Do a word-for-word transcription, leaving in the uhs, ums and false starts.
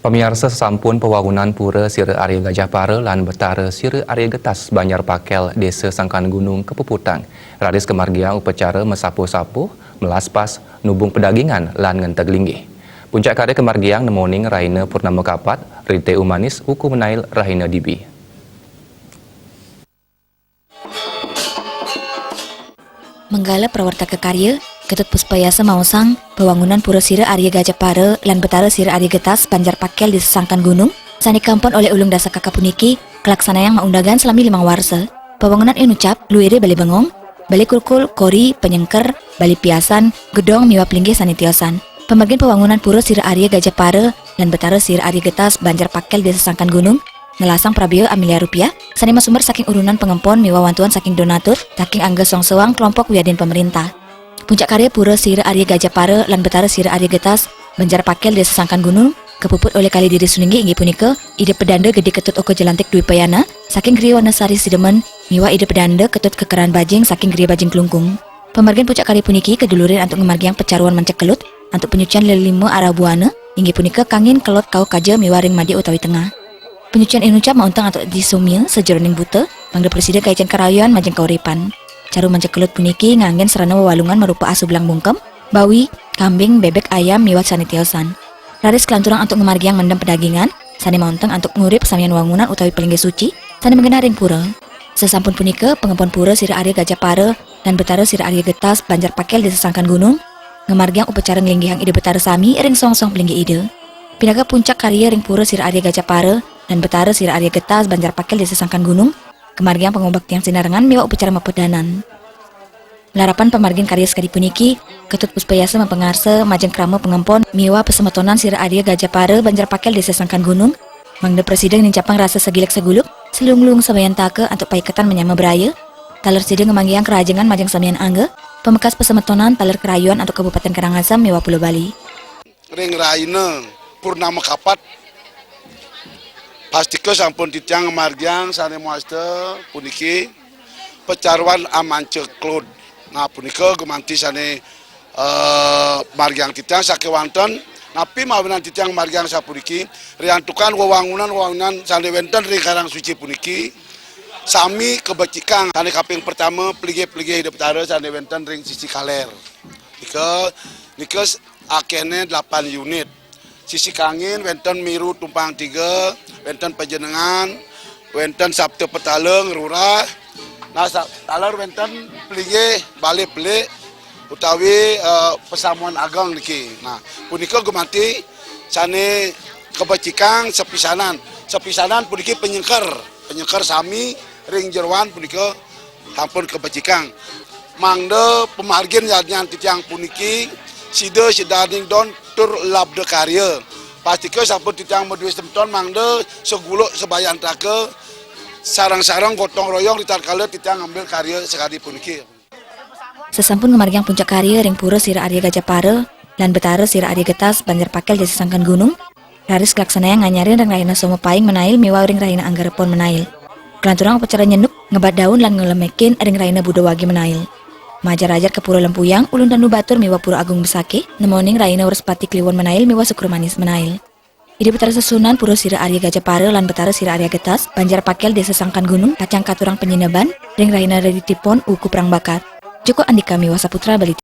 Pamiarsa, sasampun pawangunan Pura Sira Arya Gajah Para lan Betara Sira Arya Getas Banjar Pakel, Desa Sangkan Gunung, kapuputang, raris kamargiang upacara masapuh-sapuh, melaspas, nubung pedagingan, lan ngenteg linggih. Puncak karya kamargiang nemoning rahina Purnama Kapat, Rite Umanis, Wuku Menail, rahina Dibi. Manggala prawartaka karya, Ketut Puspayasa maosang, pawangunan Pura Sira Arya Gajapara lan Betara Sira Arya Getas Banjar Pakel, Desa Sangkan Gunung, sane kampon olih ulung dasa kaka puniki, kalaksanayang maundagan salami limang warsa. Pawangunan inucap luire Bale Bengong, Bale Kurkul, Kori, Penyengker, Bale Piasan, Gedong miwah Pelinggih sane tiosan. Pamargin pawangunan Pura Sira Arya Gajapara lan Betara Sira Arya Getas Banjar Pakel, Desa Sangkan Gunung, ngelasang prabea amiliar rupiah, sane masumber saking urunan pangempon miwah wantuan saking donatur, saking angga soang-soang kelompok wiadin pemerintah. Puncak karya Pura Sira Arya Gajapara lan Betara Sira Arya Getas Banjar Pakel, Desa Sangkan Gunung, kapuput olih kalih diri suninggi inggih punika Ida Pedanda Gede Ketut Oka Jelantik Dwipayana saking Griya Wanasari Sidemen miwah Ida Pedanda Ketut Kekeran Bajing saking Griya Bajing Klungkung. Pamargin puncak karya puniki kadulurin antuk ngamargiang pacaruan manca kelut antuk panyucian lelima arah buana, inggih punika kangin kelod kauh kaja miwah ring madya utawi tengah. Panyucian inucap maunteng antuk disomia sajeroning buta, mangda prasida kaican karayuan majeng kauripan. Caru manca kelut puniki nganggen sarana wewalungan marupa asu belang bungkem, bawi, kambing, bebek, ayam, miwah sane tiosan. Raris kalanturang antuk ngamargiang mendem pedagingan, sane maunteng antuk ngurip samian wangunan utawi palinggih suci, sane magenah ring pura. Sasampun punika, pangempon Pura Sira Arya Gajapara lan Betara Sira Arya Getas Banjar Pakel, Desa Sangkan Gunung, ngamargiang upacara nglinggihang Ida Betara sami ring soang-soang pelinggih Ida. Pinaka puncak karya ring Pura Sira Arya Gajapara lan Betara Sira Arya Getas Banjar Pakel, Desa Sangkan Gunung, kamargiang pangubaktian sinarengan miwah upacara mapedanan. Malarapan pamargin karya sakadi puniki, Ketut Puspayasa mapangarsa majeng krama pangempon miwah pasemetonan Sira Arya Gajapara Banjar Pakel, Desa Sangkan Gunung, mangda prasida nincapang rasa sagilik saguluk, salunglung sabayantaka antuk paiketan manyama braya, taler sida ngamanggiang karahajengan majeng samian angga, pamekas pasemetonan taler karayuan antuk Kabupaten Karangasem miwah Pulo Bali. Ring rahina Purnama Kapat, pastika sampun titiang ngamargiang sane mawasta puniki pacaruan amanca klod. Nah, punika gumanti sane, eh, margiang titiang sakewanten, napi mawinan titiang margiang sapuniki, riantukan wewangunan-wewangunan sane wenten ring Karang Suci puniki, sami kabecikang. Sane kaping pertama, pelinggih-pelinggih Ida Betara sane wenten ring sisi kaler. Nika, nika akehne delapan unit. Sisi kangin wenten Miru Tumpang Tiga, wenten Pajenengan, wenten Sapta Petala Ngrurah. Nah, sa-, taler wenten pelinggih Bale Pelik utawi, eh, Pasamuan Ageng niki. Nah, punika gumanti sane kabecikang sapisanan. Sapisanan puniki panyengker, panyengker sami ring jeroan punika sampun kabecikang. Mangda pamargin yadnyan titiang puniki, sida sidaning don tur labda karya. Pastika sampun titiang madue semeton mangda saguluk sabayantaka, sareng-sareng gotong royong ritatkala titiang ngambil karya sakadi puniki. Sasampun ngamargiang puncak karya ring Pura Sira Arya Gajapara lan Betara Sira Arya Getas Banjar Pakel, Desa Sangkan Gunung, raris kalaksanayang nganyarin ring rahina Soma Paing Menail miwah ring rahina Anggara Pon Menail. Kalanturang upacara nyenuk, ngebat daun lan ngelemekin ring rahina Buda Wage Menail. Majar-ajar ka Pura Lempuyang, ulun Danu Batur miwah Pura Agung Besakih, nemoning rahina Wrespati Kliwon Menail miwah Sukra Manis Menail. Ida Betara Sesuhunan Pura Sira Arya Gajapara lan Betara Sira Arya Getas, Banjar Pakel, Desa Sangkan Gunung, pacang katurang panyineban ring rahina Riti Pon Wuku Prang Bakat. Joko Andika miwah Saputra Bali.